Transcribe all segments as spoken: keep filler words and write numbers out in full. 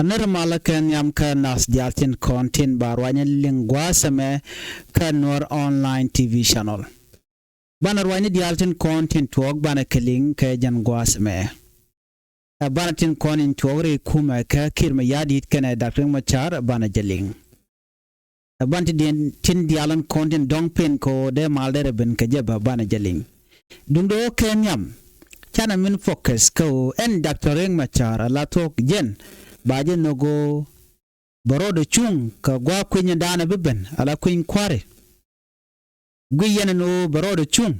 Nɛr malä kɛ nhiam kä nath diaal tin kɔn tin ba ruany liŋ gua̱a̱th ɛmɛ kä Nuer Online T V channel. Banɛ ruany diaal tin kɔn tin tuɔɔk banɛ kɛ liŋ kɛ jɛn gua̱a̱th ɛmɛ. Ɛ banɛ tin kɔn in tuɔɔk ri kumɛ kä Kiir Mayardit kɛnɛ Dak Riek Machar banɛ jɛ liŋ. Ɛ ban ti diɛn tin diaal in kɔn tin dɔ̱ŋ pen kɛ ɣöö dee mal derɛ ben kɛ jɛ bä banɛ jɛ liŋ. Duundɛ ɣöö kɛ nhiam canɛ min focus kɛ ɣöö ɛn Dak Riek Machar ala thuɔ̱k jɛn ba jɛ nhök ɣöö bɛ rɔɔdɛ cuŋ kɛ gua̱a̱ kui̱ny in daanɛ bi ben ala kui̱ny kua̱ri. Guiy yɛn ɛn ɣöö bɛ rɔɔdɛ cuŋ.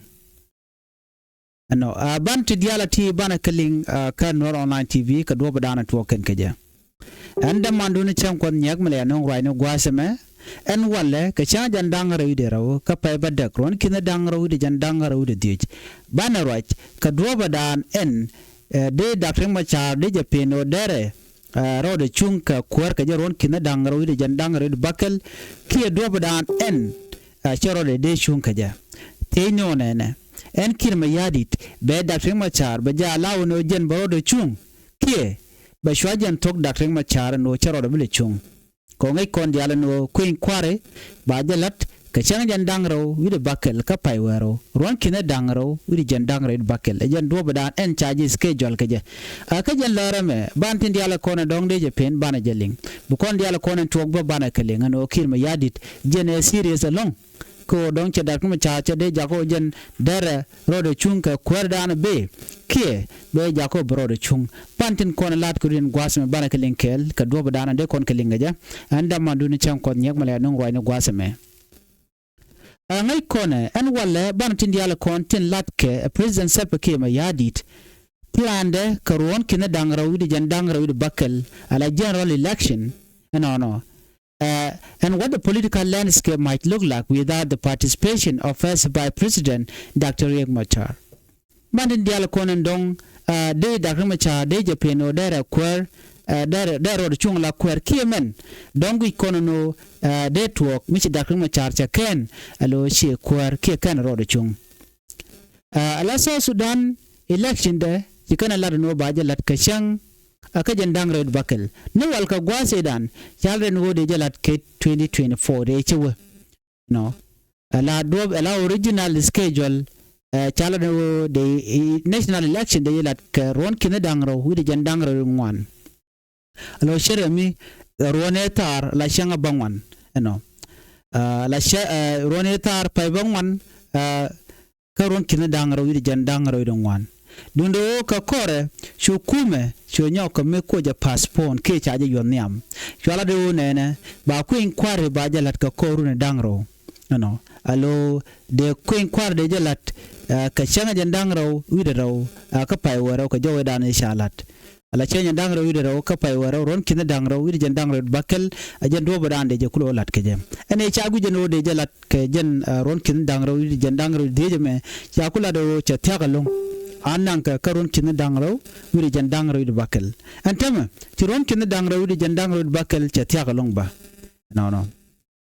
Ɛnɔ a ban ti diaal a ti banɛ kɛ liŋ kä Nuer Online T V kɛ duɔ̱ɔ̱p daanɛ tuɔɔk kɛn kɛ jɛ. Ɛn dämandun cäŋ Kuɔth Nyiɛk mi lɛ ya nöŋ ruacni gua̱a̱th ɛmɛ. Ɛn walɛ kɛ cäŋ jɛn da̱ŋ rɛw wi̱cdɛ rɛw kä pɛy bädäk ruɔ̱n ki̱n da̱ŋ rɛw wi̱cdɛ jɛn da̱ŋ rɛw wi̱cdɛ dhiec. Banɛ ruac kɛ duɔ̱ɔ̱p daanɛ ɛn dee Dak Riek Machar dee jɛ pen ɣöö derɛ rɔɔdɛ cuŋ kɛ kuäär kɛ jɛ ruɔ̱n ki̱n da̱ŋ rɛw wi̱cdɛ jɛn da̱ŋ rɛw wi̱cdɛ bäkɛl. Kiɛ duɔ̱ɔ̱p daanɛ ɛn cɛ rɔɔdɛ dee cuŋ kɛ jɛ. Thiec ni ɣöö nɛnɛ ɛn Kiir Mayardit bɛ Dak Riek Machar bɛ jɛ allow ni ɣöö jɛn bɛ rɔɔdɛ cuŋ kiɛ bɛ cua jɛn thok Dak Riek Machar ni ɣöö cɛ rɔɔdɛ bi lɛ cuŋ. Kɛ ɣöö ŋäc kɔn diaal ni ɣöö kui̱ny kua̱ri ba jɛ la̱t kɛ cäŋ jɛn da̱ŋ rɛw wi̱cdɛ bäkɛl kä pay wäl rɛw ruɔ̱n ki̱n da̱ŋ rɛw wi̱cdɛ jɛn da̱ŋ rɛw wi̱cdɛ bäkɛl. Ɛ jɛn duɔ̱ɔ̱p daanɛ ɛn ca jɛ schedule kɛ jɛ. Ɛ kä jɛn lärä mɛ ban tin diaal kɔn ɛ dɔ̱ŋ dee jɛ pen banɛ jɛ liŋ. Bi kɔn diaal kɔn ɛ tuɔɔk bä banɛ kɛ liŋ ɛn ɣöö Kiir Mayardit jɛn ɛ serious ɛlɔ̱ŋ. Kɛ ɣöö dɔ̱ŋ cɛ Dak Riek Machar cɛ dee jakä ɣöö jɛn derɛ rɔɔdɛ cuŋ kɛ kuäär daanɛ bee kiɛ bɛ jakä ɣöö bɛ rɔɔdɛ cuŋ. Ban tin kɔn lat kɛ run gua̱a̱th ɛmɛ banɛ kɛ liŋ kɛɛl kɛ duɔ̱ɔ̱p daanɛ dee kɔn kɛ liŋ kɛ jɛ. Ɛn dämandun cäŋ Kuɔth Nyiɛk mi lɛ ya nöŋ ruacni gua̱a̱th ɛmɛ. Ɛ ŋäc kɔnɛ ɛn walɛ banɛ tin diaal kɔn tin lat kɛ ɛ President Salva Kiir Mayardit. Plandɛ kɛ ruɔ̱n ki̱n da̱ŋ rɛw wi̱cdɛ jɛn da̱ŋ rɛw wi̱cdɛ bäkɛl ala general election. Ɛnɔnɔ. Uh, and what the political landscape might look like without the participation of First Vice President Dak Riek Machar. Man tin diaal kɔn in dɔ̱ŋ dee Dak Riek Machar dee jɛ pen ɣöö derɛ kuäär derɛ rɔɔdɛ cuŋ la kuäär kiɛ mɛn dɔ̱ŋ guic kɔn in ɣöö dee tuɔɔk mi ci Dak Riek Machar cɛ kɛn ɛ lo̱ ciɛ kuäär kiɛ kɛn rɔɔdɛ cuŋ. Ala South Sudan election dɛ ci kɛn a lat in ɣöö ba jɛ la̱t kɛ cäŋ a kä jɛn da̱ŋ rɛw wi̱cdɛ bäkɛl ni wal kɛ gua̱a̱th ëëdan. Cal rɛn ɣöö dee jɛ la̱t kɛ twenty twenty-four dee ci wä. Nɔ ala duɔ̱p ala original schedule. Ɛ cal rɛn ɣöö dee national election dee jɛ la̱t kɛ ruɔ̱n ki̱n da̱ŋ rɛw wi̱cdɛ jɛn da̱ŋ rɛw wi̱cdɛ ŋuan. Ala cɛ rɛ mi ruɔ̱n ëë thaar la cäŋ a bäŋuan. Ɛnɔ ala cɛ ruɔ̱n ëë thaar pay bäŋuan. Kä ruɔ̱n ki̱n da̱ŋ rɛw wi̱cdɛ jɛn da̱ŋ rɛw wi̱cdɛ ŋuan. Duundɛ ɣöö kɛ kɔrɛ cu kumɛ cu nyɔk kɛ mi kuɔcɛ postpone kiɛ ca jɛ yuɔth nhiam. Cua lat ɣöö nɛnɛ ba kui̱ny kua̱ri ba jɛ la̱t kɛ kɔr run da̱ŋ rɛw. Ɛnɔ alo dee kui̱ny kua̱ri dee jɛ la̱t kɛ cäŋ jɛn da̱ŋ rɛw wi̱cdɛ rɛw kä pay wäl rɛw kɛ jɔwɛ da̱a̱n i̱ ca la̱t. Ala cäŋ jɛn da̱ŋ rɛw wi̱cdɛ rɛw kä pay wäl rɛw ruɔ̱n ki̱n da̱ŋ rɛw wi̱cdɛ jɛn da̱ŋ rɛw bäkɛl. Ɛ jɛn duɔ̱ɔ̱p da̱a̱n dee jɛ kulɛ ɣöö la̱t kɛ jɛ ɛn ëë ca gui̱c jɛn ɣöö dee jɛ la̱t kɛ jɛn ruɔ̱n ki̱n da̱ŋ rɛw wi̱cdɛ jɛn da̱ŋ rɛw dhiec ɛmɛ. Ca ku lat ɣöö cɛ thia̱k ɛlɔ̱ŋ. A naŋkɛ kä ruɔ̱n ki̱n da̱ŋ rɛw wi̱cdɛ jɛn da̱ŋ rɛw wi̱cdɛ bäkɛl. Ɛn tämɛ ci ruɔ̱n ki̱n da̱ŋ rɛw wi̱cdɛ jɛn da̱ŋ rɛw wi̱cdɛ bäkɛl cɛ thia̱k ɛlɔ̱ŋ bä. Nɔnɔ.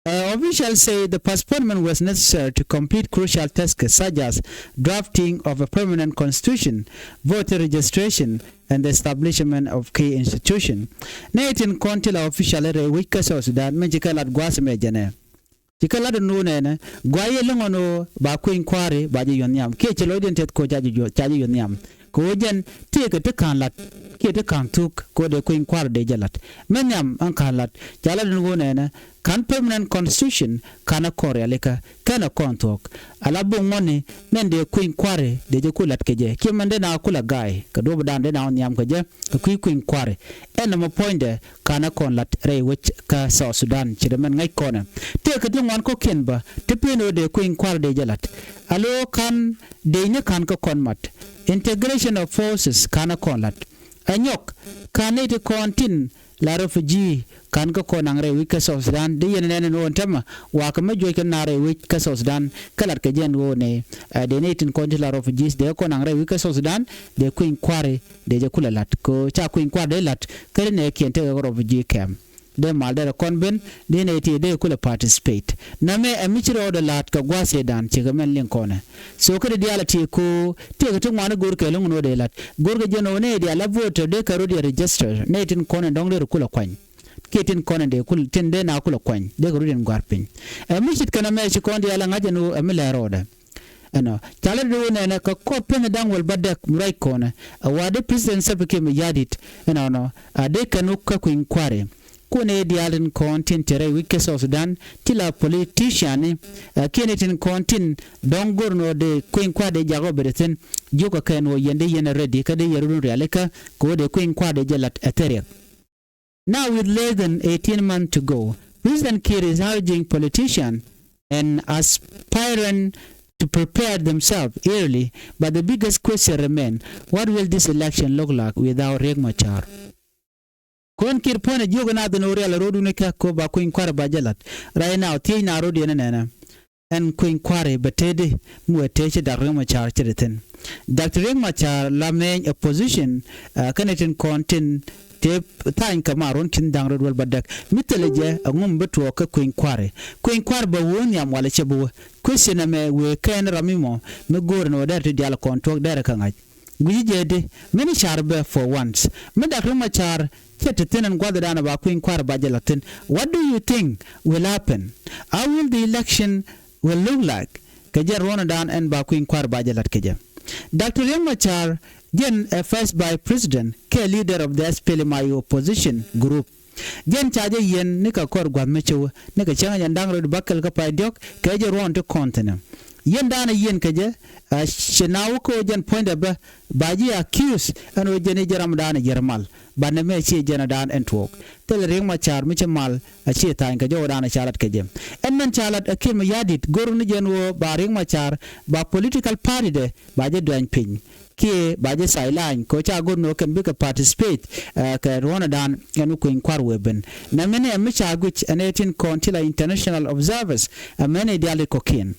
Uh, officials say the postponement was necessary to complete crucial tasks such as drafting of a permanent constitution, voter registration, and the establishment of key institution. Nɛ tin kɔn ti la official rɛy wec kä South Sudan min ci kɛ lat gua̱a̱th mɛ jɛnɛ. Ci kɛ lat nu nɛnɛ gua̱a̱th yɛ liŋ ɔn ɣöö ba kui̱ny kua̱ri ba jɛ yuɔ̱n nhiam kiɛ ci lɔcdiɛn tɛth ko̱ ca jɛ yuɔ̱n nhiam. Kɛ ɣöö jɛn tëëkɛ ti ka̱n la̱t kiɛ ti ka̱n thuk kɛ ɣöö dee kui̱ny kua̱r dee jɛ la̱t. Mɛ nhiam ɛn ka̱n la̱t ca la̱t ɛn ɣöö nɛnɛ ka̱n permanent constitution ka̱n ɛ kɔn rialikä kɛn ɛ kɔn thuɔ̱k. Ala bok ŋuɔ̱tni mɛn dee kui̱ny kua̱ri dee jɛ ku la̱t kɛ jɛ kiɛ mɛn dee na ku la ga̱a̱y kɛ duɔ̱pdan dee na wä nhiam kɛ jɛ kɛ kui̱ kui̱ny kua̱ri. Ɛn nɔmɔ puɔ̱nydɛ ka̱n ɛ kɔn la̱t rɛy wec kä South Sudan ci dee mɛn ŋäc kɔnɛ. Tëëkɛ ti ŋuan kɔ̱kiɛn bä ti pen ɣöö dee kui̱ny kua̱ri dee jɛ la̱t. Alo ka̱n dee ni ka̱n kä kɔn mat. Integration of forces ka̱n ɛ kɔn la̱t. Ɛ nyɔk ka̱n ni ti kɔn tin la refugee ka̱n kä kɔn naŋ rɛy wec kä South Sudan. Di yɛn nɛn ni ɣöö ɛn tämɛ wakä mi juɔc kɛ na rɛy wec kä South Sudan kä lat kɛ jɛn ɣöö ni ɛ dee ni tin kɔn tin la refugees dee kɔn naŋ rɛy wec kä South Sudan dee kui̱ny kua̱ri dee jɛ kulɛ la̱t kɛ ɣöö ca kui̱ny kua̱ri dee la̱t kä ri nɛɛkiɛn tekɛ kä refugee camp. dee mal derɛ kɔn ben, dee nɛy ti dee kulɛ participate. Nɛmɛ ɛ mi ci rɔɔdɛ la̱t kɛ gua̱a̱th ëëdan, ciɛ kɛ mɛn liŋ kɔnɛ. So kä dee diaal a ti ko, tiɛ kɛ ti ŋuan i̱ go̱r kɛ lo̱ŋ ni wä dee la̱t. Go̱r kɛ jɛn ɣöö nɛy diaal a vote dee kɛ rɔɔdiɛn register. Nɛy tin kɔnɛ dɔ̱ŋ dee rɔ kulɛ kuany. Kiɛ tin kɔnɛ dee kul, tin dee na kulɛ kuany, dee kɛ rɔɔdiɛn gua̱a̱r piny. Ɛ mi ce̱tkɛ nɛmɛ ci kɔn diaal a ŋa̱c ɛn ɣöö ɛ mi lɛ rɔɔdɛ. Ɛnɔ, ca lɛ do̱o̱ nɛnɛ kɛ kɔp pɛn da̱ŋ wäl bädäk mi ruac kɔnɛ, ɛ wa dee President Salva Kiir Mayardit, ɛnɔnɔ, a dee kɛn wä kä kui̱ny kua̱ri. Kun ëë diaal tin kɔn tin te rɛy wi̱c kä South Sudan, ti la politician ni, ɛ kiɛn tin kɔn tin dɔ̱ŋ go̱r nɔ dee kui̱ny kua̱ri dee jak wä bet thi̱n, jiök kɛ kɛn wä yɛn dee yɛn ɛ ready, kä dee yɛn run rialikä, kɛ wä dee kui̱ny kua̱ri dee jɛ la̱t ɛ theriɛk. Now, with less than eighteen months to go, President Kiir is urging politicians and aspirants to prepare themselves early, but the biggest question remains, what will this election look like without Riek Machar? Kɔn Kiir puɔ̱nɛ jiök nath ni wä rial rɔɔdun ikä ko ba kui̱ny kua̱ri ba jɛ la̱t. Right now, thiec na rɔɔdiɛn nɛnɛ. Ɛn kui̱ny kua̱ri bɛ tëëdi mi wee tëë ci Dak Riek Machar ci di thi̱n. Dak Riek Machar la mɛny ɛ position, ɛ, kɛnɛ tin kɔn tin tëë tha̱a̱ny kɛ ma ruɔ̱n tin da̱ŋ rɛw wäl bädäk. Mi thilɛ jɛ ɛ ŋu mi bi tuɔɔk kä kui̱ny kua̱ri. Kui̱ny kua̱ri bɛ wä nhiam walɛ cɛ bi wä. Question ɛmɛ wëë kɛn ram mi mɔ mi go̱o̱rɛ ni wä dɛr ti diaal kɔn tuɔɔk dɛrɛ kä ŋa̱c. Gui̱ci jɛ di, mini car bɛ for once. Mi Dak Riek Machar cɛ te thi̱n ɛn gua̱thdan ba kui̱ny kua̱r ba jɛ la̱t thi̱n. What do you think will happen? How will the election will look like? Kɛ jɛ ruɔ̱ndan ɛn ba kui̱ny kua̱r ba jɛ la̱t kɛ jɛ. Dak Riek Machar jɛn ɛ first vice president kɛ leader of the S P L M I O opposition group. Jɛn ca jɛ yiɛn ni kɛ kɔr gua̱th mi cäwä ni kɛ cäŋ jɛn da̱ŋ rɛw bäkɛl kä pay diɔ̱k kɛ jɛ ruɔ̱n ti kɔn thi̱n. Yiɛn da̱a̱n a yiɛn kɛ jɛ, a, ci na wä kä jɛn puɔ̱nydɛ bä ba ji̱ accuse ɛn ɣöö jɛn i̱ jɛ ramdan i̱ jɛ rɛ mal. Banɛ mɛ ciɛ jɛn a da̱a̱n ɛn tuɔɔk. Thilɛ Riek Machar mi ci mal a ciɛ tha̱a̱ny kɛ jɛ wä da̱a̱n a ca lat kɛ jɛ. Ɛn mɛn ca lat a Kiir Mayardit go̱r ni jɛn ɣöö ba Riek Machar ba political party dɛ ba jɛ duany piny. Kiɛ ba jɛ sideline kɛ ca go̱r ni wä kɛn bikɛ participate, ɛ, kɛ ruɔ̱nɛ da̱a̱n ɛn wä kui̱ny kua̱r wee ben. Nɛ mɛn ɛ mi ca guic ɛn ɛ tin kɔn ti la international observers ɛ mɛn ɛ diali kɔkiɛn.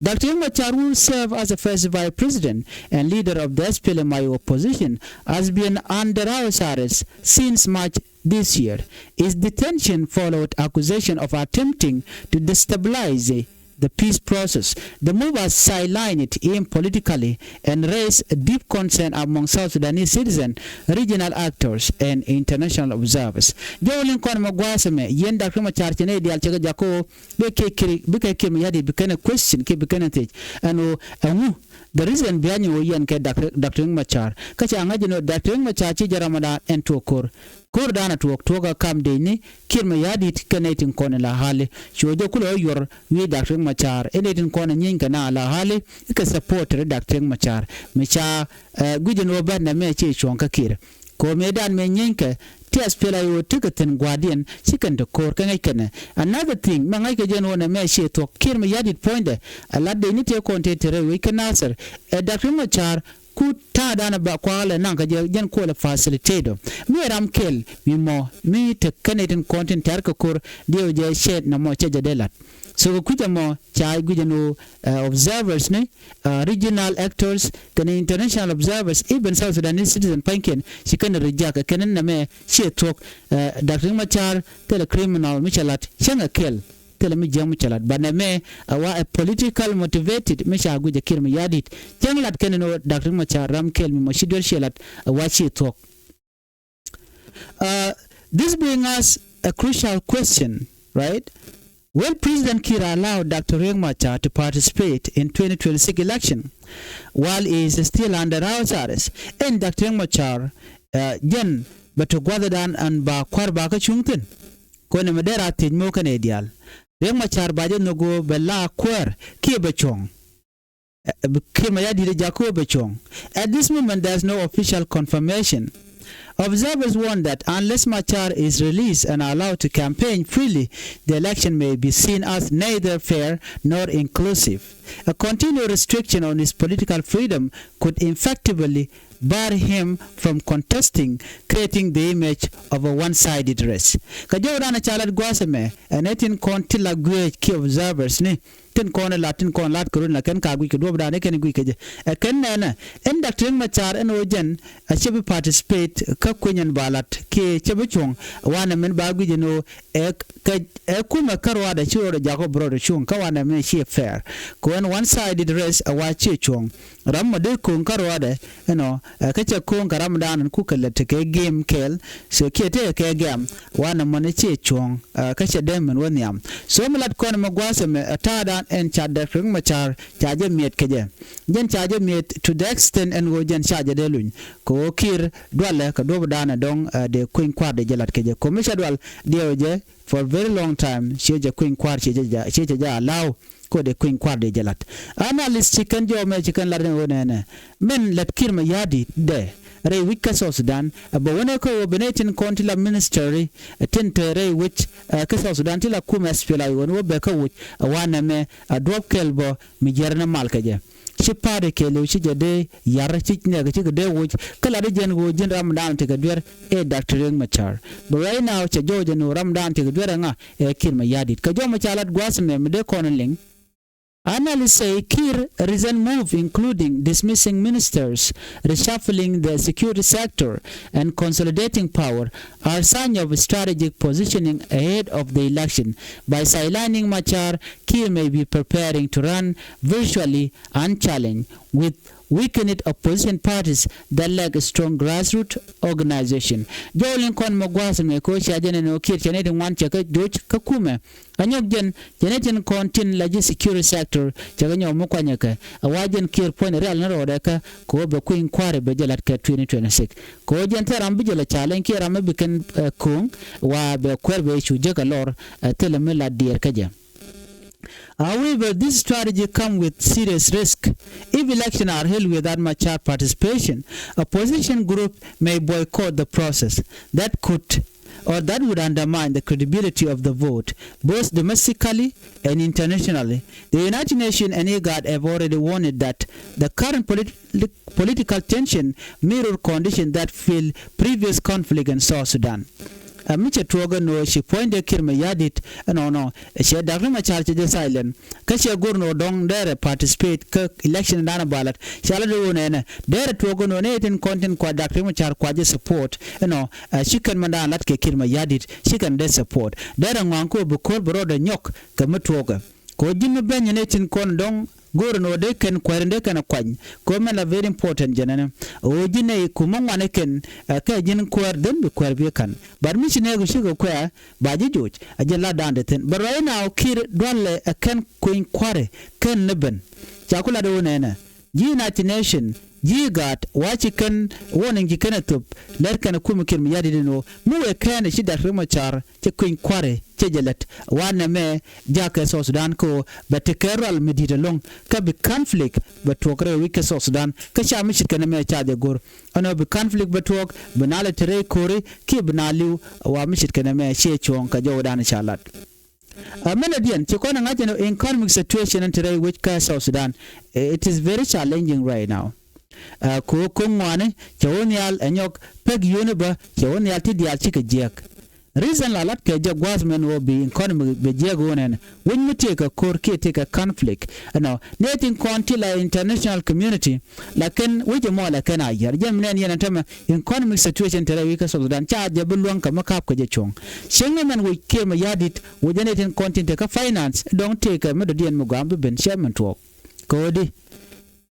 Doctor Riek Machar, who served as the first vice president and leader of the S P L M I O opposition, has been under house arrest since March this year. His detention followed accusation of attempting to destabilize the peace process. The move has sidelined him politically and raised deep concern among South Sudanese citizens, regional actors, and international observers. Jɔwä liŋ kɔn mɛ gua̱a̱th ɛmɛ, yɛn Doctor Riek Machar cɛ nɛy diaal cɛ kɛ jakä ɣöö bikɛ Kiir, bikɛ Kiir Mayardit bi kɛn ɛ question kiɛ bi kɛn ɛ thiec ɛn ɣöö ɛŋu the reason behind ɣöö yɛn kɛ Doctor, Doctor Riek Machar. Kä ca ŋa̱c ɛn ɣöö Doctor Riek Machar ci jɛ ramdan ɛn tuɔɔk ko̱r. Ko̱r da̱a̱n a tuɔɔk, tuɔɔk a kam dec ni Kiir Mayardit kɛ nɛy tin kɔn in la hali. Cuɛ jɛ kulɛ ɣä yuɔr wi̱i̱ Doctor Riek Machar. Ɛ nɛy tin kɔn in nyieeny kɛ na la hali kɛ supporter Doctor Riek Machar. Mi ca, ɛ, guic ɛn ɣöö bä nɛmɛ ci cuɔ̱ŋ kä Kiir. Ko̱r mëëdan mëë nyieeny kɛ ti S P L M I O tekɛ thi̱n gua̱a̱rdiɛn ci kɛn te ko̱r kɛ ŋäc kɛnɛ. Another thing mɛ ŋäc kɛ jɛn ɣöö nɛmɛ ci thuɔ̱k Kiir Mayardit puɔ̱nydɛ. Ɛ lat dec ni tëë kɔn tëë te rɛy wec kä Nasir. Ɛ Doctor Riek Machar ku ta̱a̱dan ba kua̱a̱k lɛ naŋ kɛ jɛ jɛn kuɔlɛ facilitate ɔ. Mi ɛ ram kɛl mi mɔ mi te kɛn ɛ tin kɔn tin tɛ̈r kɛ ko̱r diɛw jɛ cɛ nɔmɔ cɛ jɛ dee lat. So kɛ kui̱c ɛmɔ ca guic ɛn ɣöö, ɛ, observers ni, ɛ, regional actors kɛnɛ international observers, even South Sudanese citizen pa̱nykiɛn ci kɛn reject ɛ kɛn nɛmɛ ciɛ thuɔ̱k, ɛ, Doctor Riek Machar thilɛ criminal mi cɛ lat cäŋ ɛ kɛl. Thilɛ mi jiäk mi cɛ lat. But nɛmɛ ɛ wa ɛ political motivated mi ca guic ɛ Kiir Mayardit. Cäŋ lat kɛn ni wä Doctor Riek Machar ram kɛl mi mɔ ci duer ciɛ lat ɛ wa ciɛ thuɔ̱k. Uh, this bring us a crucial question, right? Will President Kiir allow Doctor Riek Machar to participate in twenty twenty-six election while he is still under house arrest? Ɛn Doctor Riek Machar, uh, jɛn bɛ te gua̱thdan ɛn ba kua̱r ba kä cuŋ thi̱n. Kɔn ɛmɛ dee ra thiec mo̱o̱k kɛnɛ diaal. Riek Machar ba jɛ nhök ɣöö bɛ la kuäär kiɛ bɛ cuɔ̱ŋ. Ɛ, Kiir Mayardit ɛ jakä ɣöö bɛ cuɔ̱ŋ. At this moment, there is no official confirmation. Observers warn that unless Machar is released and allowed to campaign freely, the election may be seen as neither fair nor inclusive. A continued restriction on his political freedom could effectively bar him from contesting, creating the image of a one-sided race. Kɛ jɔwdan ɛ ca lat gua̱a̱th ɛmɛ, ɛn ɛ tin kɔn ti la guic kiɛ observers ni, tin kɔn lat, tin kɔn lat kɛ run la kɛn ka guic kɛ duɔ̱pdan ɛ kɛn guic kɛ jɛ. Ɛ kɛn nɛnɛ ɛn Doctor Riek Machar ɛn ɣöö jɛn ɛ cɛ bi participate kä kuinyɛn ba lat kiɛ cɛ bi cuɔ̱ŋ. Wanɛ min ba guic ɛn ɣöö ɛ kɛ ɛ kumɛ kä ruaadɛ ci rɔɔdɛ jakɔ bi rɔɔdɛ cuɔ̱ŋ kä wanɛ min ciɛ fair. Kɛ ɛn one sided race ɛ wa ciɛ cuɔ̱ŋ. Ram mɔ dee ko̱o̱ŋ kä ruaadɛ ɛnɔ ɛ kä cɛ ko̱o̱ŋ kɛ ramdan ɛn kukɛ lät tekɛ game kɛɛl. So kiɛ tekɛ kɛ gɛm wanɛ mɔni ciɛ cuɔ̱ŋ ɛ kä cɛ dee min wä nhiam. So mi lat kɔn mɛ gua̱a̱th ɛmɛ ɛ ta̱a̱dan ɛn ca Doctor Riek Machar ca jɛ miɛt kɛ jɛ. Jɛn ca jɛ miɛt to the extent ɛn ɣöö jɛn ca jɛ dee luny kɛ ɣöö Kiir dualɛ kɛ duɔ̱pdan ɛ dɔ̱ŋ ɛ dee kui̱ny kua̱r dee jɛ lat kɛ jɛ. Ko̱mi cɛ dual diɛw jɛ for very long time ciɛ jɛ kui̱ny kua̱r ciɛ jɛ ja ciɛ jɛ ja allow. Kode kui̱ny kua̱r dee jɛ la̱t. Analyst ci kɛn jɔmɛ ci kɛn la̱t ni ɣöö nɛnɛ min lät Kiir Mayardit dɛ rɛy wi̱c kä South Sudan. Ɛ bɛ wänɛ kä ɣöö bɛ nɛy tin kɔn ti la ministry tin te rɛy wi̱c ɛ kä South Sudan ti la kumɛ S P L A I ɣöö ni wä bɛ kä wi̱c ɛ wanɛ mɛ ɛ duɔ̱p kɛl bä mi jiɛr ni mal kɛ jɛ. Ci party kɛɛliw ci jɛ dee yar ci nɛɛk cikɛ dee wi̱c kä lat di jɛn ɣöö ji̱n ramdan tekɛ duer ɛ Doctor Riek Machar. But right now cɛ jɔw jɛ ni ɣöö ramdan tekɛ duer ɛ ŋa ɛ Kiir Mayardit. Kɛ jɔmɛ ca lat gua̱a̱th mɛ mi dee kɔn liŋ. Analysts say Kiir recent move, including dismissing ministers, reshuffling the security sector, and consolidating power, are signs of strategic positioning ahead of the election. By sidelining Machar, Kiir may be preparing to run virtually unchallenged, with weakened opposition parties that lack strong grassroots organization. Jɔw liŋ kɔn mɛ gua̱a̱th mɛ ko̱ cia jɛn ɛn ɣöö Kiir cɛ ni ti ŋuan cɛ kä joc kä kumɛ. Anyɔk jɛn jɛn itin kɔn tin la ji̱ security sector cɛ kɛ nyɔk mi kuanyɛ kɛ. A wa jɛn Kiir puɔ̱ny rial ni rɔɔdɛ kä kɛ wä bɛ kui̱ny kua̱ri bɛ jɛ lat kɛ twenty twenty-six. Kɛ wä jɛn thil ram bi jɛ lɛ challenge kiɛ ram mi bi kɛn ɛ ko̱o̱ŋ wa bɛ kuɛr bɛ cu jek a lɔr ɛ thilɛ mi la diɛɛr kä jɛ. However, this strategy come with serious risk. If elections are held without Machar participation, opposition group may boycott the process. That could or that would undermine the credibility of the vote, both domestically and internationally. The United Nations and IGAD have already warned that the current polit- political tension mirror conditions that fuel previous conflict in South Sudan. A mi cɛ tuɔɔk ɛn ɣöö ci puɔ̱nydɛ Kiir Mayardit ɛnɔnɔ ɛ cɛ Doctor Machar cɛ jɛ silent. Kä cɛ go̱r ni ɣöö dɔ̱ŋ dɛrɛ participate kä election in da̱a̱n a ba la̱t. Ca la̱t ɣöö nɛnɛ dɛrɛ tuɔɔk ɛn ɣöö nɛ tin kɔn tin kua Doctor Machar kua jɛ support ɛnɔ. Ɛ ci kɛn mɛn da̱a̱n la̱t kɛ Kiir Mayardit ci kɛn dee support. Dɛrɛ ŋɔaŋ kä ɣöö bi ko̱r bi rɔɔdɛ nyɔk kɛ mi tuɔɔkɛ. Kɛ ɣöö ji̱n mi bɛny nɛ tin kɔn dɔ̱ŋ go̱o̱r ɛn ɣöö dee kɛn kuɛɛr in dee kɛn ɛ kuany. Kɛ ɣöö mɛn la very important jɛn ɛnɛ. Ɣöö ji̱n nɛ kumä ŋuan ɛ kɛn ɛ kɛ ji̱n kuäär dhän bi kuäär bi ka̱n. But mi ci nɛɛk ɣöö cikɛ kuɛ̈ɛ̈ ba ji̱ joc a jɛn la da̱a̱n dee thi̱n. But right now Kiir dualɛ ɛ kɛn kui̱ny kua̱ri kɛn ni ben. Ca ku lat ɣöö nɛnɛ ji̱ United Nation ji̱ IGAD wa ci kɛn warning ci kɛn ɛ thop. Lɛr kɛn ɛ kumɛ Kiir Mayardit ɛn ɣöö mi wëë kɛn ɛ ci Doctor Riek Machar cɛ kui̱ny kua̱ri cɛ jɛ lät. Wanɛ mɛ jakɛ South Sudan kä ɣöö bɛ tekɛ rual mi di̱i̱t ɛlɔ̱ŋ kä bi conflict bɛ tuɔɔk rɛy wi̱c kä South Sudan. Kä ca mi ce̱tkɛ nɛmɛ ca jɛ go̱r ɛn ɣöö bi conflict bɛ tuɔɔk bi na lɛ te rɛy ko̱ri kiɛ bi na li̱w. Wa mi ce̱tkɛ nɛmɛ ciɛ cuɔ̱ɔ̱ŋ kɛ jɔwdan ca lat. Ɛ mɛnɛ diɛn ci kɔn ɛ ŋa̱c ɛn ɣöö economic situation ɛn te rɛy wi̱c kä South Sudan, eh, it is very challenging right now. Ɛ ko̱ ko̱ ŋuani cɛ wä nhial ɛ nyɔk pek yio̱ni bä cɛ wä nhial ti diaal cikɛ jiɛk. Reason la lat kɛ jɛ gua̱a̱th mɛn ɣöö bi economy bɛ jiɛk ɣöö nɛn wi̱c mi tëëkɛ ko̱r kiɛ tëëkɛ conflict. Ɛnɔ nɛy tin kɔn ti la international community la kɛn wi̱c ɛmɔ la kɛn a yär jɛ mi nɛn yɛn ɛn tämɛ economic situation te rɛy wi̱c kä South Sudan ca jɛ bi luäŋ kɛ mi ka̱p kɛ jɛ cuɔ̱ŋ. Cieŋni mɛn wi̱c Kiir Mayardit wi̱c ɛ nɛy tin kɔn tin te kä finance dɔ̱ŋ tëëkɛ mi dɔ̱diɛn mi gɔaa mi bi ben cɛ min tuɔɔk. Kɛ ɣöö di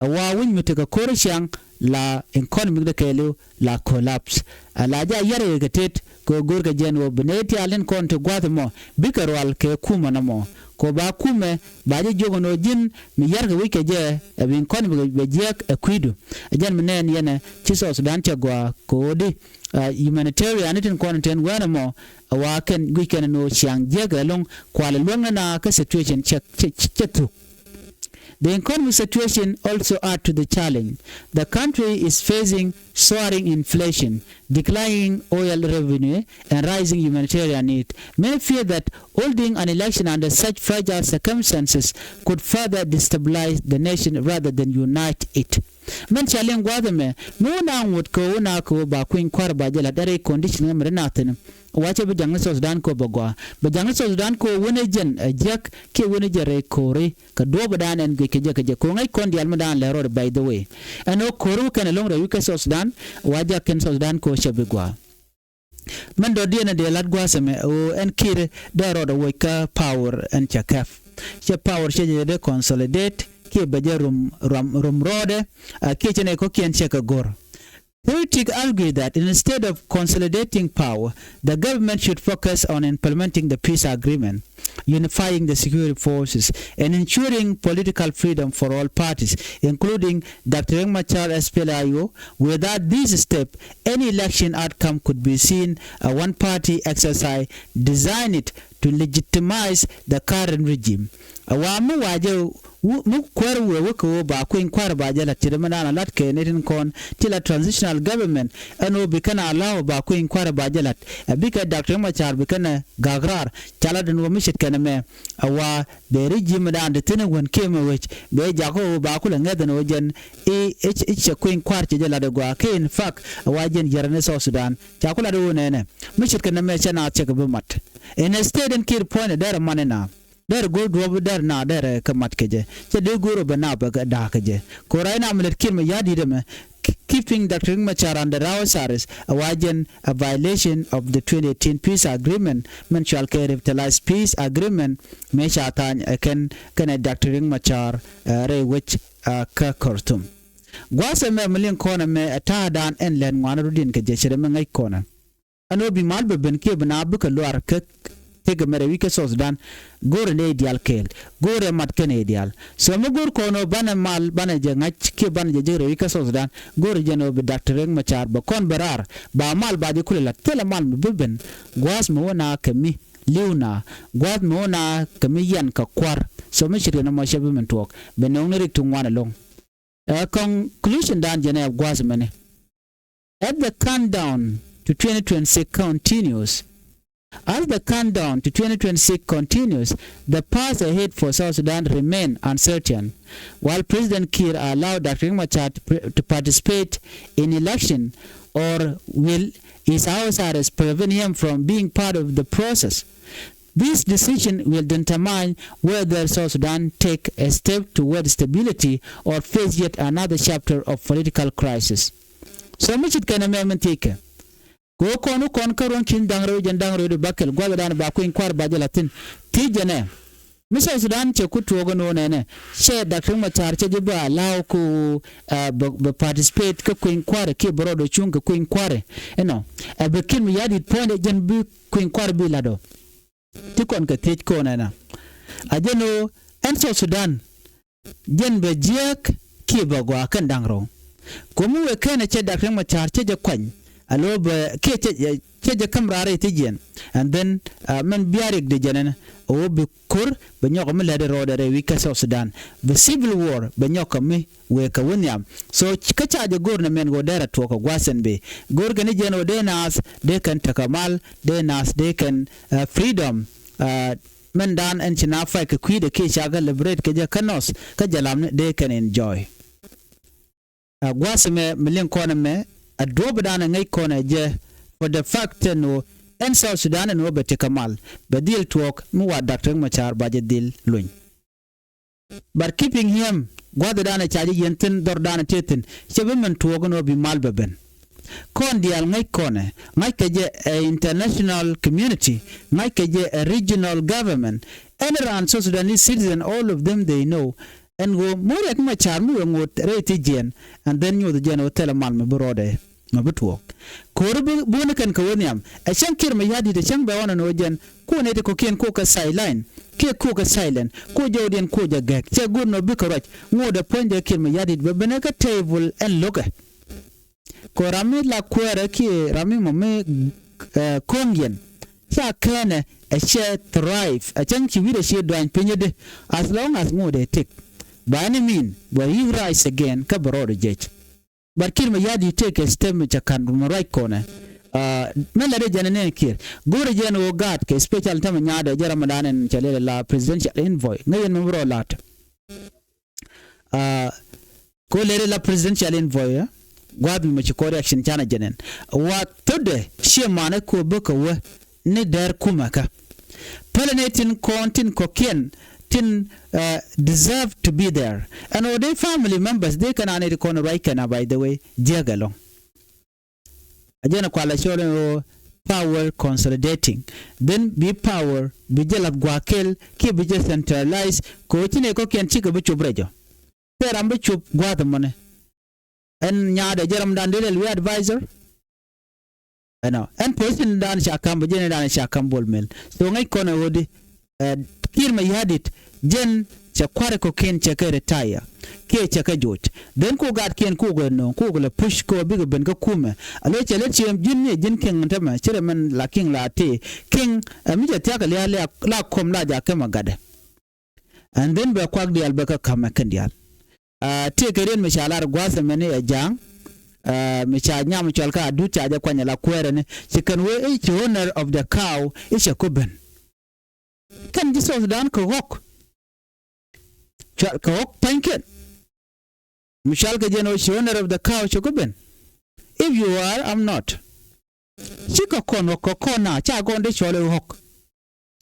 ɛ wa wi̱ny mi tekɛ ko̱r ciaŋ la economic dee kɛɛliw la collapse. Ɛ la jɛ a yar ɛ kɛ tet kɛ ɣöö go̱o̱rkɛ jɛn ɣöö bi nɛy tial tin kɔn ti gua̱th ɛmɔ bikɛ rual kɛ kumɛ nɔmɔ. Kɛ ɣöö ba kumɛ ba jɛ jiök ɛn ɣöö ji̱n mi yarkɛ wi̱ckɛ jɛ ɛ bi economic bɛ jiɛk ɛ kui̱du. Ɛ jɛn mi nɛɛn yɛn ɛ ci South Sudan cɛ gɔaa kɛ ɣöö di ɛ humanitarian ni tin kɔn tin wɛn ɛmɔ ɛ wa kɛn gui̱c kɛn ɛn ɣöö ciaŋ jiɛk ɛlɔ̱ŋ kualɛ luäŋ ni na kä situation cɛ cɛ cɛ thuk. The economic situation also add to the challenge. The country is facing soaring inflation, declining oil revenue, and rising humanitarian need. Many fear that holding an election under such fragile circumstances could further destabilize the nation rather than unite it. Mɛn ca liŋ gua̱a̱th ɛmɛ mi wä na ŋot kɛ wä na kɛ wä ba kui̱ny kua̱r ba jɛ la̱t ɛ rɛy condition ŋä mi ri na thi̱n. Wa cɛ bi ja̱ŋ ni South Sudan kɛ wä bɛ gɔaa, bɛ ja̱ŋ ni South Sudan kɛ wä wä ni jɛn ɛ jiäk kiɛ wä ni jɛ rɛy ko̱ri kɛ duɔ̱ɔ̱p dan ɛn guic kɛ jɛ kɛ jɛ ko̱ ŋäc kɔn diaal mi dan lɛ rɔɔd, by the way. Ɛn ɣöö ko̱ri wä kɛn ɛlɔ̱ŋ rɛy wi̱c kɛ South Sudan, wa ja̱k kɛn South Sudan kɛ wä cɛ bi gɔaa. Mɛn dɔ̱diɛn ɛ dee la̱t gua̱a̱th ɛmɛ ɣöö ɛn Kiir dee rɔɔdɛ woc kä power ɛn cɛ kɛp. Cɛ power cɛ jɛ dee consolidate kiɛ bɛ jɛ rum, rum, rum rɔɔdɛ, a kiɛ cɛ nɛ kɔ̱kiɛn cɛ kɛ go̱r. Critics argue that instead of consolidating power, the government should focus on implementing the peace agreement, unifying the security forces, and ensuring political freedom for all parties, including Doctor Riek Machar S P L A I O. Without this step, any election outcome could be seen a one-party exercise designed to legitimize the current regime. A wa mi wa jɛ wu-, mi kuäär wëë wä kɛ ɣöö ba kui̱ny kua̱r ba jɛ la̱t, ci ri mi naan a la̱t kɛ ni tin kɔn ti la transitional government, ɛn ɣöö bi kɛn a la̱w ba kui̱ny kua̱r ba jɛ la̱t. Ɛ bikɛ Doctor Riek Machar bi kɛn a gak raar, ca la̱t ɛn ɣöö mi ce̱tkɛ nɛmɛ. A wa bɛ regime dan ti thi̱n wän kiɛ mi wec, bɛ jak ɣöö ba kulɛ ŋɛth ɛn ɣöö jɛn i̱, i̱, i̱ cɛ kui̱ny kua̱r cɛ jɛ la̱t ɛ gɔaa. Kɛ in fact, a wa jɛn jiɛrɛ ni South Sudan ca ku la̱t ɣöö nɛnɛ. Mi ce̱tkɛ nɛmɛ cɛ naath cɛ kɛ bi mat. Instead ɛn Kiir puɔ̱nydɛ derɛ man ina. Derɛ go̱o̱r duɔ̱ɔ̱p derɛ na derɛ kɛ mat kɛ jɛ. Cɛ dee go̱o̱r ɔ bɛ na bɛ kɛ da̱a̱k kɛ jɛ. Ko right now mi lät Kiir mi ya̱di̱t ɛmɛ, k-, keeping Doctor Riek Machar under house arrest, a wa jɛn a violation of the twenty eighteen peace agreement, mɛn cual kɛ revitalized peace agreement, mëë ca tha̱a̱ny ɛ kɛn, kɛnɛ Doctor Riek Machar, ɛ, rɛy wec, ɛ, kä Khartoum. Gua̱a̱th ɛmɛ mi liŋ kɔn ɛmɛ ɛ ta̱a̱dan ɛn lɛn ŋuan rut in kɛ jɛ cɛ rɛ mi ŋäc kɔn ɛ. Ɛn ɣöö bi mal bɛ ben kiɛ bi na bikɛ luaar kä tëkɛ mɛrɛ wi̱c kä South Sudan. Go̱rɛ nɛy diaal kɛɛl, go̱rɛ mat kɛn nɛy diaal. So mi go̱r kɔn ɣöö banɛ mal, banɛ jɛ ŋa̱c kiɛ banɛ jɛ jek rɛy wi̱c kä South Sudan. Go̱rɛ jɛn ɣöö bi Doctor Riek Machar bɛ kɔn bɛ raar, ba mal ba jɛ kulɛ la̱t, thilɛ mal mi bi ben. Gua̱a̱th mi wä na kɛ mi li̱w na, gua̱a̱th mi wä na kɛ mi yian kɛ kua̱r. So mi ce̱tkɛ nɔmɔ cɛ bi min tuɔɔk, bɛ nööŋni rik ti ŋuan ɛlɔ̱ŋ. Ɛ, conclusion dan jɛn ɛ gua̱a̱th mɛni. As the countdown to twenty twenty-six continues, as the countdown to twenty twenty-six continues, the path ahead for South Sudan remain uncertain. While President Kiir allowed Doctor Riek Machar to, pre- to participate in election, or will his house arrest prevent him from being part of the process? This decision will determine whether South Sudan take a step toward stability or face yet another chapter of political crisis. So mi ce̱tkɛ nɛmɛ min thiec kɛ. Kɛ ɣöö kɔn wä kɔn kä ruɔ̱n ki̱n da̱ŋ rɛw jɛn da̱ŋ rɛw di bäkɛl gua̱th dan ba kui̱ny kua̱r ba jɛ la̱t thi̱n. Thiec jɛn ɛ. Mi South Sudan cɛ ku tuɔɔk ɛn ɣöö nɛnɛ, cɛ Doctor Riek Machar cɛ ji̱ bä allow kɛ ɣöö, ɛ, bɛ, bɛ participate kä kui̱ny kua̱rɛ kiɛ bɛ rɔɔdɛ cuŋ kɛ kui̱ny kua̱rɛ. Ɛnɔ, ɛ, bɛ Kiir mi ya̱di̱t puɔ̱nydɛ jɛn bi kui̱ny kua̱rɛ bi la̱t ɔ. Ti kɔn kɛ thiec kɔn ɛnɔ. A jɛn ɣöö ɛn South Sudan jɛn bɛ jiääk kiɛ bɛ gɔaa kɛn da̱ŋ rɛw. Ko̱mi wëë kɛn ɛ cɛ Doctor Riek Machar cɛ jɛ kuany. A lo̱ bɛ kiɛ cɛ, cɛ jɛ käm raar i̱ thiec jɛn. And then, uh, mɛn bia riɛk di jɛn ɛn ɣöö bi ko̱r bɛ nyɔk mi lɛt rɔɔdɛ rɛy wi̱c kä South Sudan. Bɛ civil war bɛ nyɔk kɛ mi wëë kɛ wä nhiam. So kä ca jɛ go̱r nɛ mɛn ɣöö derɛ tuɔɔk kɛ gua̱a̱th ɛn bëë. Go̱r kɛn i̱ jɛn ɣöö dee naath dee kɛn tekɛ mal, dee naath dee kɛn, uh, freedom, uh, mɛn dan ɛn ci na fight kɛ kui̱dɛ kiɛ ca kɛ liberate kɛ jɛ kä north kä jɛ lamni dee kɛn enjoy. A gua̱a̱th ɛmɛ mi liŋ kɔn ɛmɛ, a duɔ̱ɔ̱p dan ɛ ŋäc kɔn ɛ jɛ for the fact ɛn ɣöö ɛn South Sudan ɛn ɣöö bɛ tekɛ mal, bɛ dhil tuɔɔk mi wa Doctor Riek Machar ba jɛ dhil luny. But keeping him, gua̱th dan ɛ ca jɛ yɛn thi̱n, dhɔr dan ɛ tëë thi̱n, cɛ bi min tuɔɔk ɛn ɣöö bi mal bɛ ben. Kɔn diaal ŋäc kɔn ɛ, ŋa̱ckɛ jɛ ɛ international community, ŋa̱ckɛ jɛ ɛ regional government. Ɛn raan South Sudanese citizen, all of them they know. Ɛn ɣöö mo̱o̱r Riek Machar mi wee ŋot rɛy thiec jɛn, and then nyoth jɛn ɣöö thilɛ mal mi bi rɔɔdɛ, mi bi tuɔɔk. Ko̱ri bi, bi wä ni kɛn kɛ wä nhiam. Ɛ cäŋ Kiir mi ya̱di̱t ɛ cäŋ bɛ ɣɔn ɛn ɣöö jɛn kuɔ nɛy ti kɔ̱kiɛn kuɔ kɛ sideline kiɛ kuɔ kɛ silent, kuɔ jɔwdiɛn kuɔ jɛ gɛ̈k. Cɛ go̱r nɔ bikɛ ruac ŋotdɛ puɔ̱nydɛ Kiir mi ya̱di̱t bɛ ben ɛ kä table ɛn lo̱kɛ. Kɛ ram mi la kuäärä kiɛ ram mi mɔ mi, eh, ko̱ŋ yɛn. Ca kɛnɛ ɛ cɛ thrive. Ɛ cäŋ ci wi̱rɛ ci duany piny i̱di. As long as ŋot ɛ tëk, ba ni min bɛ yi̱k rise again kä bɛ rɔɔdɛ jec. But Kiir mi ya̱di̱t tëëkɛ step mi cɛ ka̱n mi ruac kɔnɛ. Ah, mɛ lɛ dee jɛn ɛ nɛn Kiir go̱rɛ jɛn ɣöö gaat kɛ special tämɛ nyaadɛ jɛ ram mi da̱a̱n ɛn cɛ lɛl ɛ la presidential envoy ŋäc yɛn mi bi rɔɔd la̱t. Ah, Ko leri la presidential envoy, eh? Gua̱a̱th mi mɛ ci kɔ reaction canɛ jɛnɛn. Wa thotdɛ ciɛ manɛ ko bä kɛ wä ni dɛr kumɛ kä. Pälɛ ni tin kɔn tin kɔkiɛn tin, eh, deserve to be there. Ɛn ɔ dee family members dee kɛn a ni ti kɔn ruac kɛn a, by the way, jiäk ɛlɔŋ. A jɛn a kualɛ cɔl in ɣöö power consolidating. Then bi power bi jɛ lath gua̱a̱k kɛl kiɛ bi jɛ centralize kɛ ɣöö ci nɛy kɔ̱kiɛn cikɛ bi cop rɛc ɔ. Thil ram bi cop gua̱a̱th ɛmɔni. Ɛn nyaadɛ jɛ ramdan dee lɛl wi̱i̱ advisor. Ɛnɔ ɛn position dan ca ka̱m bä jɛn dan ca ka̱m Bol Mel. So ŋäc kɔn ɛ ɣöö di, eh, Kiir Mayardit jɛn cɛ kua̱ri kɔ̱kiɛn cɛ kɛ retire kiɛ cɛ kɛ joc. Then ku gaatkiɛn ku kɛ nööŋ ku kɛ lɛ push kɛ ɣöö bikɛ ben kä kumɛ. A lo̱c cɛ lät ciɛ ji̱n ni ji̱n Kiŋ tämɛ ci rɛ mɛn la Kiŋ la tëë Kiŋ, eh, mi cɛ thia̱k kɛ lia̱a̱ la kɔm la jakä mɛ gatdɛ. And then bɛ kuak diaal bɛ kä ka̱mɛ kɛn diaal. Ah, tëëkɛ riet mi ca lar gua̱a̱th ɛmɛni ɛ ja̱a̱ŋ. Ah, mi ca nyam cɔal kä Adut ca jɛ kuany ala kuɛɛrɛni ci kɛn wee i̱ ci owner of the cow i̱ cɛ ku ben. Kɛn ji̱ South Sudan kɛ ɣɔ̱k. Cɔal kɛ ɣɔ̱k pa̱nykiɛn. Mi cɔal kɛ jɛn ɣöö ci owner of the cow cɛ ku ben. If you are, I'm not. Cikɛ kɔn ɣɔ̱k kɛ kɔn na ca gɔn dee cɔl i̱ ɣɔ̱k.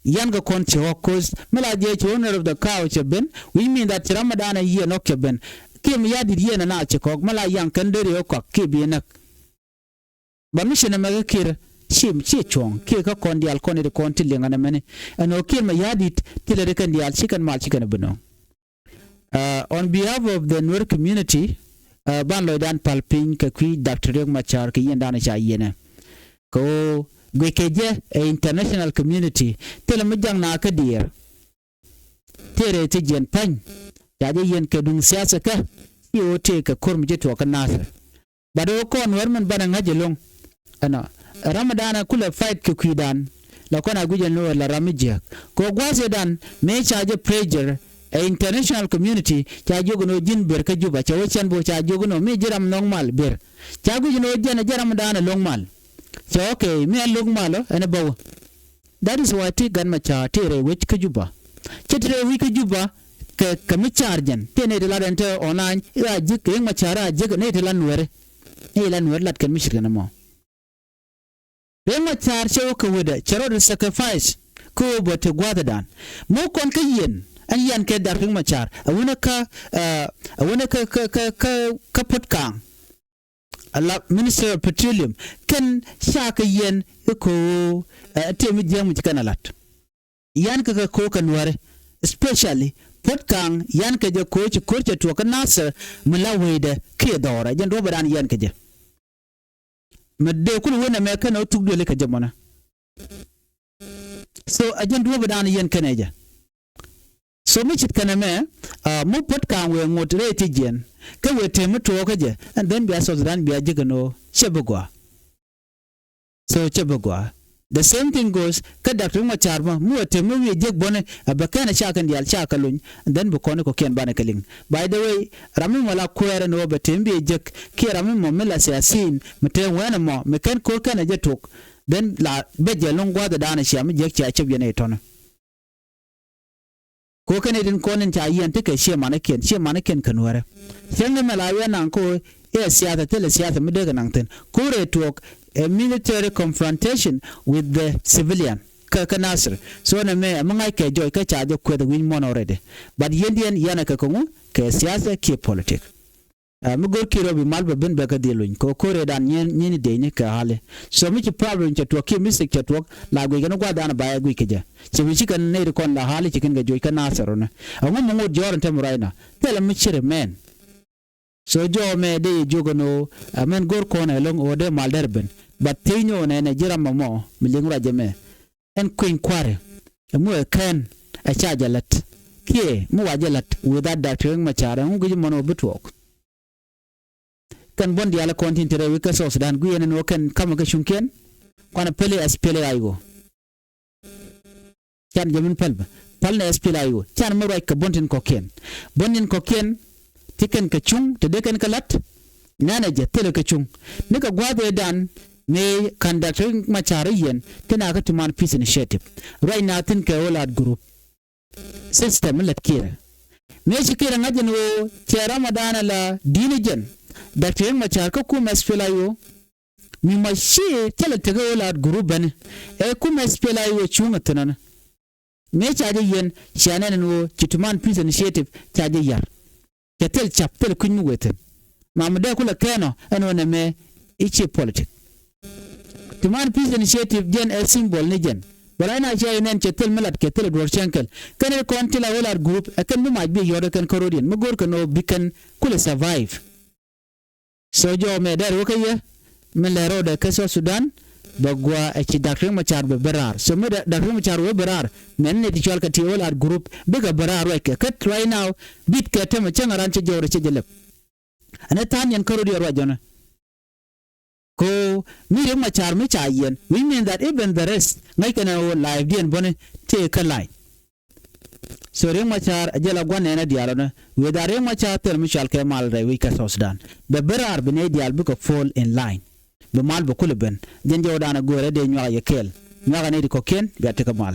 Yan kɛ kɔn ci ɣɔ̱k, 'cause mi la jɛ ci owner of the cow cɛ ben, which mean that ci ram mi da̱a̱n a yiëë nɔk cɛ ben. Kiɛ mi ya̱di̱t yiëë na na ci kɔk mi la yaŋ kɛn deri ɣɔ̱k kɔak kiɛ bi näk. But mi ci nɛ mɛ kä Kiir ci, ci cuɔ̱ɔ̱ŋ kiɛ kä kɔn diaal kɔn it kɔn ti liŋ ɛn ɛmɛni. Ɛn ɣöö Kiir Mayardit ti lɛ ri kɛn diaal ci kɛn mal ci kɛn bi nööŋ. Uh, on behalf of the Nuer community, uh, ban lɔcdan pal piny kɛ kui̱ Doctor Riek Machar kɛ yiëndan ca yiënɛ. Kɛ ɣöö guic kɛ jɛ ɛ international community thilɛ mi jaŋ na kä diɛɛr. Tëë rɛy ti jiɛn pa̱ny ca jɛ yiɛn kɛ duŋ siasa kä ci ɣöö tëë kɛ ko̱r mi ci tuɔɔk kä Nasir. But ɣöö kɔn wär min banɛ ŋa̱c ɛlɔ̱ŋ. Ɛnɔ ram mi da̱a̱n a kulɛ fight kɛ kui̱dan. La kɔn a guic ɛn ɣöö la ram mi jiääk kɛ ɣöö gua̱a̱thdan mëë ca jɛ pressure ɛ international community ca jiök ɛn ɣöö ji̱n ber kä Juba cɛ wä cɛn bä ca jiök ɛn ɣöö mi ji̱ ram nhɔk mal ber. Ca guic ɛn ɣöö jɛn ɛ jɛ ram mi da̱a̱n ɛlɔ̱ŋ mal. Cɛ okay mi ɛn lo̱k mal ɔ ɛn ɛ bä wä. That is why ti gat ma ca ti rɛy wec kä Juba. Cɛ ti rɛy wec kä Juba kɛ, kɛ mi car jɛn ti nɛy ti lat ɛn te online i̱ a ji̱k kɛ Riek Machar a ji̱k nɛy ti lat Nuɛri. Nɛy ti lat Nuɛri lat kɛn mi cir kɛn ɛmɔ. Riek Machar cɛ wä kɛ wetdɛ cɛ rɔ di sacrifice kä wä bä ti gua̱thdan. Mɔ kɔn kä yɛn ɛn yɛn kɛ dak Riek Machar a wunɛ kä, a wunɛ kä, kä, kä, kä, kä Puot Kaŋ. A la Minister of Petroleum kɛn ca kɛ yɛn i̱ ko̱o̱, eh, tëë mi jiäk mi ci kɛn a la̱t. Yan kɛ kɛ ko̱o̱ kɛ Nuäri, especially Puot Kaŋ yan kɛ jɛ ko̱o̱ ci ko̱r cɛ tuɔɔk kä Nasir mi la wecdɛ kiɛ dhɔrɛ jɛn duɔ̱pɛ dan yan kɛ jɛ. Mi dee kul wen ɛmɛ kɛn ɛ thuk duëli kɛ jɛ mɔnɛ. So ɛ jɛn duɔ̱ɔ̱p dan yɛn kɛnɛ jɛ. So mi cit kɛnɛ mɛ, ah, mi Puot Kaŋ wëë ŋot rɛy ti jiɛn kä wëë tëë mi tuɔɔkä jɛ, and then bia South Sudan bia ji̱ kɛn ɣöö cɛ bi gɔaa. So cɛ bi gɔaa. The same thing goes kä Doctor Riek Machar mɔ mi wëë tëë mi wi̱i̱ jiäk bɔni ɛ bɛ kɛn ɛ ca kɛn diaal ca kɛ luny, and then bi kɔn kɔ̱kiɛn banɛ kɛ liŋ. By the way, ram mi mɔ la kuɛɛr ɛn ɣöö bɛ tëë mi bi jiäk kiɛ ram mi mɔ mi la siasin mi tëë wɛn ɛmɔ mi kɛn ko̱r kɛn ɛ jɛ tok. Then la bä jɛ lo̱ŋ gua̱a̱th ɛ da̱a̱n ɛ cia mi jiäk cia cäp yɛn ɛ tɔ̱nä. Ko kɛn itin kɔn in ca yiɛn ti kɛ ciɛ manikiɛn, ciɛ manikiɛn kɛ Nuärɛ. Cäŋ ni mɛ la wiɛ naŋ ko iɛ siathɛ thilɛ siathɛ mi dee kɛ naŋ thi̱n. Ko̱r ɛ tuɔɔk ɛ military confrontation with the civilian kä, kä Nasir. So nɛ mɛ ɛ mi ŋa̱c kɛ jɔc kä ca jɛ kueth wi̱ny muɔ̱n already. But yɛn diɛn yɛn ɛ kɛ kɛ ŋu kɛ siathɛ kiɛ politik. Ɛ mi go̱r Kiir ɔ bi mal bɛ ben bɛ kä dhil luny kɛ ko̱r ëëdan nyin, nyin dee ni kɛ hali. So mi ci problem cɛ tuɔk kiɛ mistake cɛ tuɔk la guic kɛn gua̱th dan ba ɛ guic kɛ jɛ. Cɛ bi ci kɛn nɛy ri kɔn la hali ci kɛn kɛ joc kä Nasir ɔnɛ. Ɛŋu mi ŋot jɔɔr in tɛm ruacna thilɛ mi ci ri mɛn. So jɔɔ mɛ dee yɛ jiök ɛn ɣöö ɛ mɛn go̱r kɔn ɛ lo̱ŋ ɣöö dee mal dɛr ben. But thiec ni ɣöö nɛnɛ ji̱ ram ɛmɔ mi liŋ ruac ɛmɛ. Ɛn kueny kua̱ri ɛŋu ɛ kɛn ɛ ca jɛ la̱t kiɛ mi wa jɛ la̱t wi̱i̱ dhat dak ti Riek Machar ɛŋu gi̱c mɔn ɣöö bi tuɔɔk. Kɛn buɔ̱n diaal kɔn tin te rɛy wec kä South Sudan guic ɛn ɛn ɣöö kɛn ka̱mä kä cuŋkiɛn. Kuanɛ päl i̱ S P L A I ɣöö can jɛ min päl bä päl nɛ S P L A I ɣöö can mi ruac kɛ buɔ̱n tin kɔ̱kiɛn. Buɔ̱n tin kɔ̱kiɛn ti kɛn kɛ cuŋ ti dee kɛn kɛ la̱t. Nɛnɛ jɛ thilɛ kɛ cuŋ ni kɛ gua̱a̱th ëëdan mëë ka̱n Doctor Riek Machar i̱ yɛn ti na kä ti man peace initiative. Ruac na thi̱n kɛ ɣöö la̱t group system mi lät Kiir. Mëë ci Kiir ɛ ŋa̱c jɛn ɣöö cɛ Ramadan ala di̱i̱n jɛn, Doctor Riek Machar kä kumɛ S P L A I O. Mi ma ci thilɛ tekɛ ɣöö laat group bɛni ɛ kumɛ S P L A I O cuŋ ɛ thi̱n ɔni. Mëë ca jɛ yɛn cia nɛn ɛn ɣöö ci Tuman Peace Initiative ca jɛ yar. Cɛ thil cap thil kui̱ny mi wee thi̱n. Ma mi dee kulɛ kɛn ɔ ɛn ɣöö nɛmɛ i̱ ci politic. Tuman Peace Initiative jɛn ɛ symbol ni jɛn. Bɛ right now cia jɛ nɛn cɛ thil mi lat kɛ thil ɛ duɔ̱ɔ̱r cɛŋkɛl. Kɛn ɛ kɔn thil a ɣöö laat group ɛ kɛn mi mac bi yɔ̱t ɛ kɛn kärodiɛn mi go̱o̱r kɛn ɣöö bi kɛn kulɛ survive. So jɔw mɛ dɛr wä kä yɛ mi lɛ rɔɔdɛ kä South Sudan. Bɛ gua ɛ ci Doctor Riek Machar bɛ bɛ raar. So mi Doctor Riek Machar wä bɛ raar mɛn ni ti cual kɛ ti wä lat group bikɛ bɛ raar ruac kɛ kät right now. Bit kɛ tämɛ cäŋ a ran cɛ jɔw rɛ cɛ jɛ lɛp. Ɛn ɛ tha̱a̱n yɛn kärodiɛn ruac jɔnɛ. Ko mi Riek Machar mi ca yɛn, which mean that even the rest ŋäc kɛn ɛ wä live diɛn bäni tëë kä line. So Riek Machar a jɛ la gua̱n nɛɛnɛ diaal ɔnɛ. Wëë da Riek Machar thil mi cual kɛ mal rɛy wi̱c kä South Sudan. Bɛ bi raar bi nɛy diaal bikɛ pull in line. Bi mal bi kulɛ ben. Jɛn jɛ wä daanɛ go̱o̱rɛ dee nyuak yɛ kɛɛl. Nyuak ɛ nɛy di kɔ̱kiɛn bia tekɛ mal.